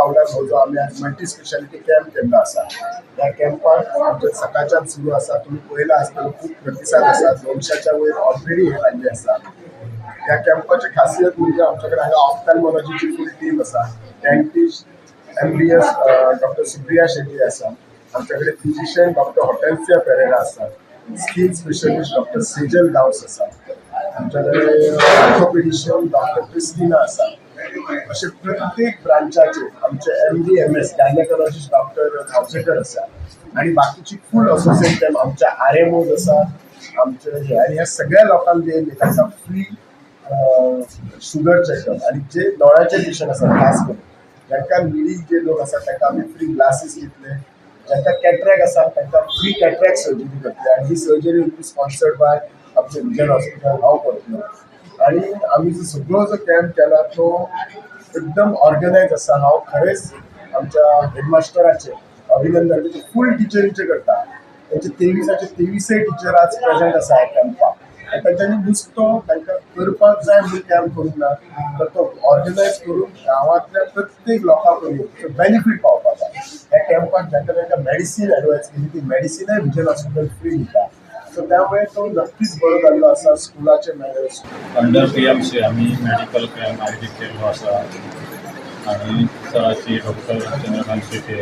पावलार हो जो आमी आज मल्टी स्पेशालिटी कॅम्प केल्लो आसा, ह्या कॅम्पाक आमच्या सकाळच्यान सुरू आसा. तुमी पळयला आसतलो, खूब प्रतिसाद आसा. 200च्या वयर ऑलरेडी हे जाल्ले आसा. ह्या कॅम्पाची खासियत म्हणजे आमच्या कडेन हांगा ऑफ्थॅल्मॉलॉजीची फूल टीम आसा. Dentist MBS doctor Supriya Shetty आसा. आमच्याकडे फिजिशियन डॉक्टर हॉटेन्सिया पेरेरा आसा. Skin specialist doctor Sejal Gawas आसा. आमच्याकडे ऑर्थोपेडिशियन डॉक्टर क्रिस्टिना आसा. असे प्रत्येक ब्रांचाचे आमचे एमडी एमएस गायनेकॉलॉजिस्ट डॉक्टर धावसेकर आसा आणि बाकीची फूल असोसिएट टीम, आमच्या आरएमओज आसा आमचे हे. आणि ह्या सगळ्या लोकांक जे तांकां फ्री शुगर चेकअप आणि जे दोळ्याचे पेशंट आसा, खास करून जांकां निडी जे लोक आसा, तांकां आमी फ्री ग्लासीस दितले. जांकां कॅट्रॅक्ट आसा, तांकां फ्री कॅट्रॅक्ट सर्जरी करतले आणि ही surgery will be sponsored by आमचे विजन हॉस्पिटल. हांव करतलो. आणि आमी जो सगळो जो कॅम्प केला तो एकदम ऑर्गनायज आसा. हांव खरेंच आमच्या हेडमास्टराचे अभिनंदन तेचे फूल टिचरीचे करता. तेंचे 23चे 23य टिचर आज प्रेझेंट आसा ह्या कॅम्पाक. आनी तांच्यांनी नुस्तो तांकां करपाक जाय म्हणून कॅम्प करूंक ना, तर तो ऑर्गनायज करून गांवांतल्या प्रत्येक लोकां कडेन बेनिफीट पावपाक जाय. ह्या कॅम्पाक जांकां तांकां मेडिसीन एडवायज केली, ती मेडिसिनय विजन हॉस्पिटल फ्री दिता. सो त्यामुळे तो नक्कीच बरो जाल्लो आसा स्कुलाचे. अंडर पीएमसी आमी मेडिकल कॅम्प आयोजीत केल्लो आसा आनी सराची डॉक्टर चंद्रकांत शेट्ये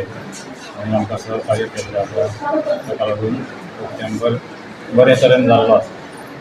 हांणी आमकां सहकार्य केल्लें आसा. ताका लागून हो कॅम्प बरे तरेन जाल्लो आसा.